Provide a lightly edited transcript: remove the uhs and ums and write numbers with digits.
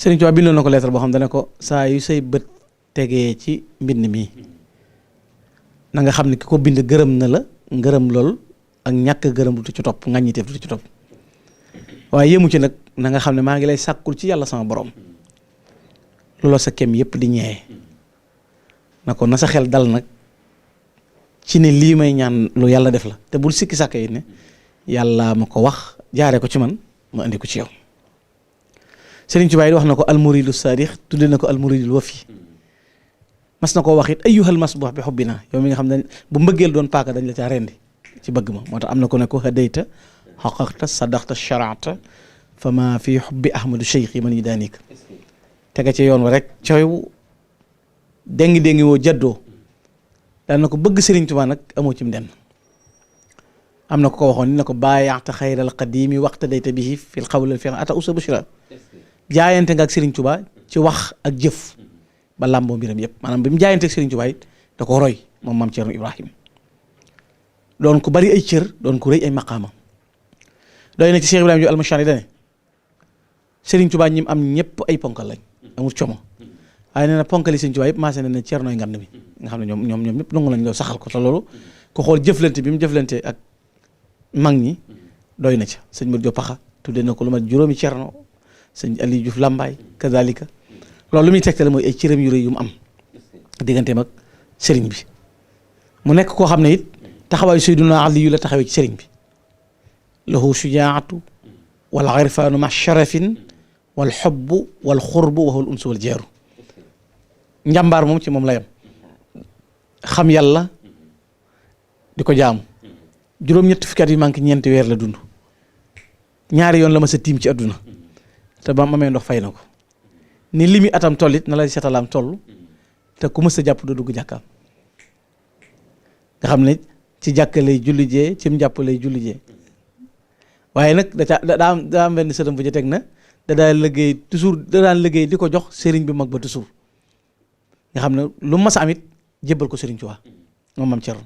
Sëriñ Tuubaa bindoon na ko lettre boo xam dana ko saa yu say bët tegee ci mbind mi na nga xam ne ki ko bind gërëm na la ngërëm lool ak ñàkk gërëm du ci topp ŋàññiteef du ci topp waaye yéemu ci nag na nga xam ne maa ngi lay sàkkul ci yàlla sama borom looloo sa kem yépp di ñeewee na ko na sa xel dal nag ci ne lii may ñaan lu yàlla def la te bul sikki sàkk yi ne yàlla ma ko wax jaaree ko ci man ma indi ko ci yow. Sëriñ Tuubaa yi wax na ko almuridu saadix tudde na ko almuridul wafi mas na koo wax it ayyuhal masbuux bi xubbina yow mi nga xam ne bu mbëggeel doon paaka dañ la caa rendi ci bëgg ma moo tax am na ko ne ko hadayta xaqaqta sadaqta sharata fa ma fi xubbi ahmadu cheikh yi man yi daanik tega ci yoon wa rek coow déngi woo jaddoo daan na ko bëgg Sëriñ Tuubaa nag amoo ci mu den am na ko waxoon ni na ko baayaxta xayral qadimi waxta dayta bihi fil qawli fi ata usa bushra jaayante nga ak Sëriñ Tuubaa ci wax ak jëf ba làmboo mbiram yëpp maanaam bi mu jaayante ak Sëriñ Tuubaa it da ko roy moom maam Cerno Ibrahim doon ko bari ay cër doon ko rëy ay maqaama doy na ci Cheikh Ibrahima Jóob Almashari dane Sëriñ Tuubaa ñim am ñëpp ay ponkal lañ amul como waaye nee na ponkali Sëriñ Tuubaa yëpp maasee na ne Cernoy ngand mi nga xam ne ñoom ñëpp nangu lañ loo saxal ko te loolu ko xool jëflante bi mu jëflante ak mag ñi doy na ca sëñ Modou Diop Paxa tuddee na ko lu mat juróomi Cerno sëñ Aliou Diouf Lambaay kazalika loolu lu muy tegtale mooy ay cëram yu rëy yu mu am digganteem ak sëriñ bi mu nekk koo xam ne it taxawaayu Seydina Ali yu la taxawee ci sëriñ bi lahu sujaatu wal irfaanu ma sharafin wal xobbu wal xurbu wa huwa al unsu wal jeeru njàmbaar moom ci moom la yam xam yàlla di ko jaamu juróom-ñetti fukki at yu manqué ñeenti weer la dund ñaari yoon la ma sa tiim ci àdduna te ba mamee ndox fay na ko ni limi atam tollit na lay setalaam toll te ku mës a jàpp doo dugg jàkkaam nga xam ne ci jàkka lay julli jee ci njàpp lay julli jee waaye nag daa am benn sëtam bu ci teg na da daan liggéey di ko jox sëriñ bi mag ba toujours nga xam ne lu mas a amit jébbal ko Sëriñ Tuubaa moom Maam Cerno